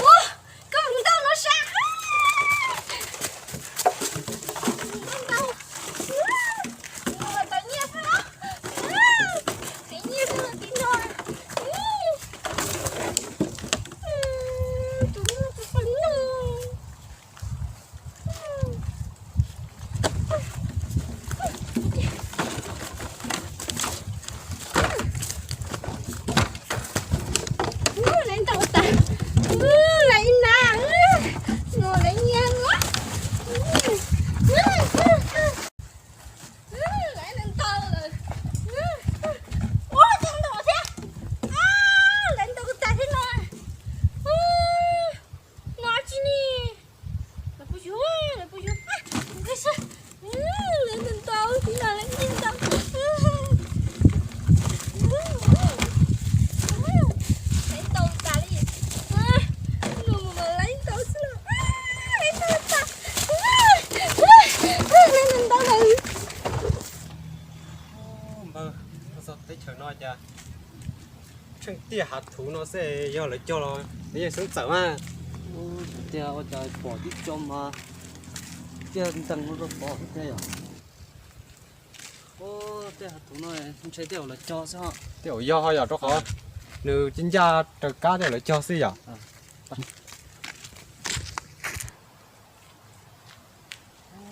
Ua, koj mus ntau no sab. Ntau, ntau. Ua, tau nyiaj xwb los. Tau nyiaj xwb los tim no. Tus no tus poj no. Lawv ntau tas, lawv ib nab, no lawv nyiam. Lawv ntau lawm. Ua, lawv ntau thiab. Lawv ntau tas thiab no. No tsis ni. Lawv puas yuav, lawv puas yuav. Lawv ntau, tsis no lawv ntau. Lawv ntau tas li. Lawv ntau xwb. Lawv ntau tas. Lawv ntau lawm. Npawg, txog teb chaws no cas tsheej tiaj hav thuv no xwb, yog lawv cog los nws yeej xeeb txawm mas. Tiag, ua cas pom tib co mas tiaj ntees no rau tod thiab yom. Tiaj hav thuv no ntshe tiaj uas lawv cog xwb. Tiaj uas yog ho yom, rau qhov nws cia ncaj raws kab tiaj uas lawv cog xwb yom.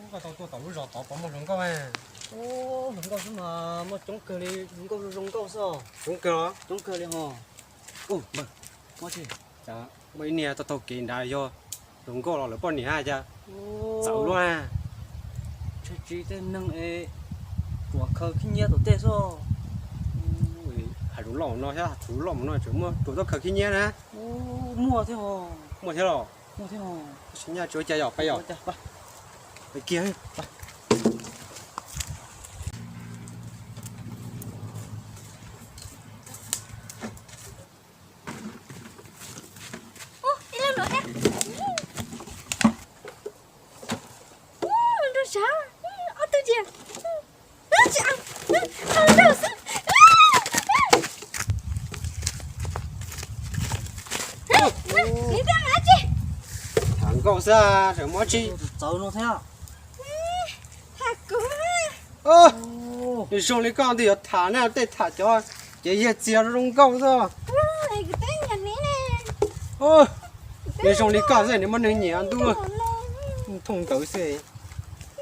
Koj tau tuaj tom lub zos tod puas muaj hluas nkauj? Hluas nkauj xwb mas muaj coob kawg li, hluas nkauj zoo zoo nkauj xwb. Coob kawg los? Coob kawg li ho. Ua, muaj tsis, cas muaj ib niag tau taug kev nrad yog hluas nkauj los lawv poj niam cas txawv luaj. Tsis tej neeg es ruam khaws khib nyiab tom tej xwb. Hav zoov loj no thiab hav thuv loj no tseem muaj ruam tuaj khaws khib nyiab na. Muaj thiab, muaj thiab los. Tab sis nyaj tsis ua cas yom, peb yom. Kiag. Tham nkauj xwb, tseem muab tsis txawv no thiab. Nws zoo li koj twb yuav tham na, tej tham cov ces yag txiag zoo nkauj xwb. Nws zoo li koj xwb nws muaj neeg nyiam ntuj. Thooj nkawd xwb.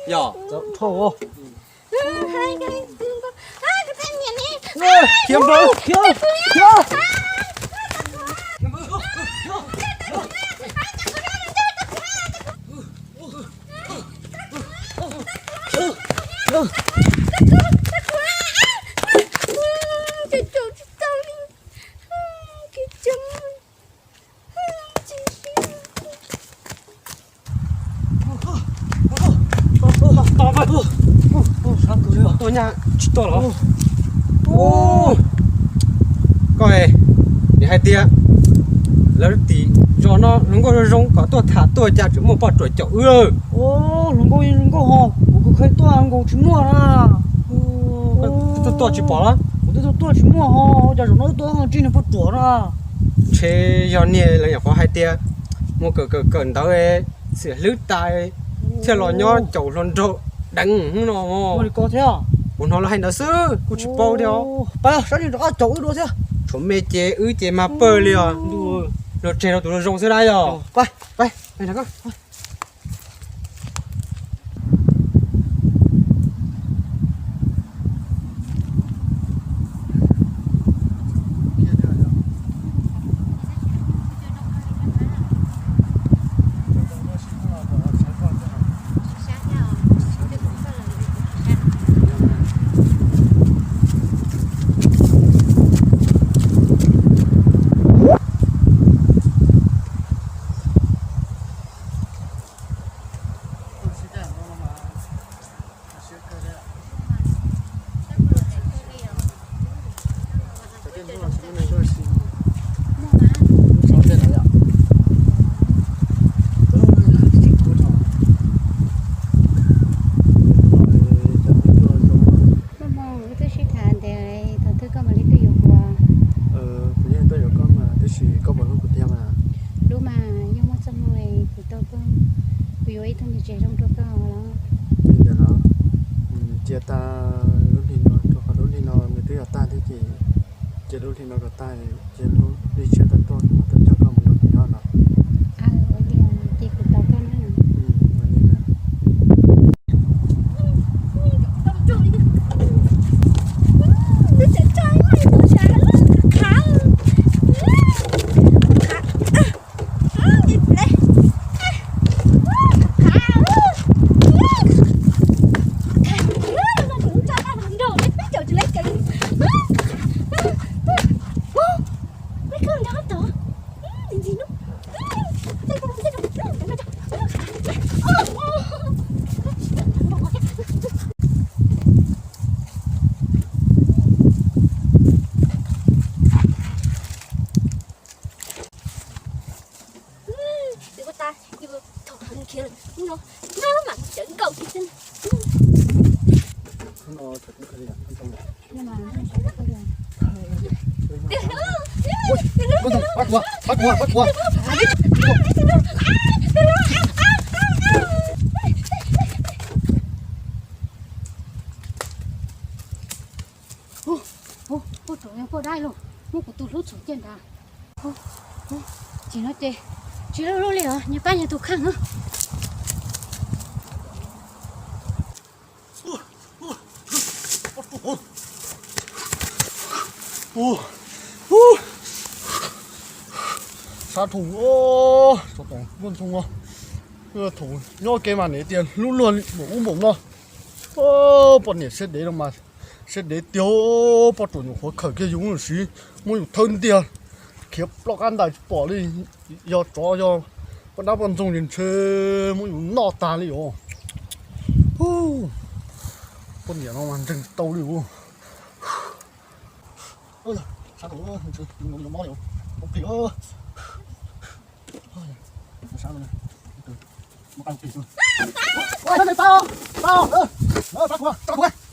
Yog. Khiav npawg, khiav, khiav. Tuaj nyaj tsis tuaj los? Koj, nws hais tias lawv tim zos no hluas nkauj zoo zoo kom tuaj tham tuaj cas tseem muaj poj ruam caum wb. Hluas nkauj zoo nkauj ho, kuv kuj khawb tuaj nkaus tsis muaj na. Tuaj tuaj tsis pom los? Kuv twb tuaj tuaj tsis muaj ho, cas zaum no wb tuaj tsib niag poj ruam na. Ntshe yog niag lawv nyuam qhuav hais tias mus kawm kawm kawm ntawv txiam hlwb tas thiaj los nyob caum hluas nraug deev hnub no. Ua li ko thiab? Kuv hnov lawv hais ntawd xwb, kuj tsis paub thiab. Pab, sab ntsug rov qab caum wb dua thiab. Tshuav me ces wb ces mag pawg li os. Luag tseg rau tus luag zoo xwb na yog. Pab, pab. Tsev zoo rau koj. Li ntawd los cia tag lub hli no, rau qhov lub hli no nws twb yuav tag thiab ces cia lub hli no kom tag, cia lub hli tshiab tawm tuaj kuv mam coj koj mus nrog kuv nyob no. Ces kuv tos koj na. Poj ruam, poj dab los muab kuv tus hlub txhom ciaj nrad. Tsis no ces tsis loj loj li os, nyias pab nyias tus kheej na. Sab thoom, tsoom phooj ywg, thoom nyob kev mas niam tias hlub luag npaum ub npaum no. Poj niam siab dev no mas siab dev tiag, poj ruam nyuam qhuav khawm kiag yus lub siv, muab yus thawb ntiag, khiav ploj qab ntais tsis pom li. Yog tsov yog poj dab poj ntxoog ces ntshe muab yus noj tag li os. Poj niam no mas ntseeg tsis tau li os. Pab, pab, pab kuv, pab kuv.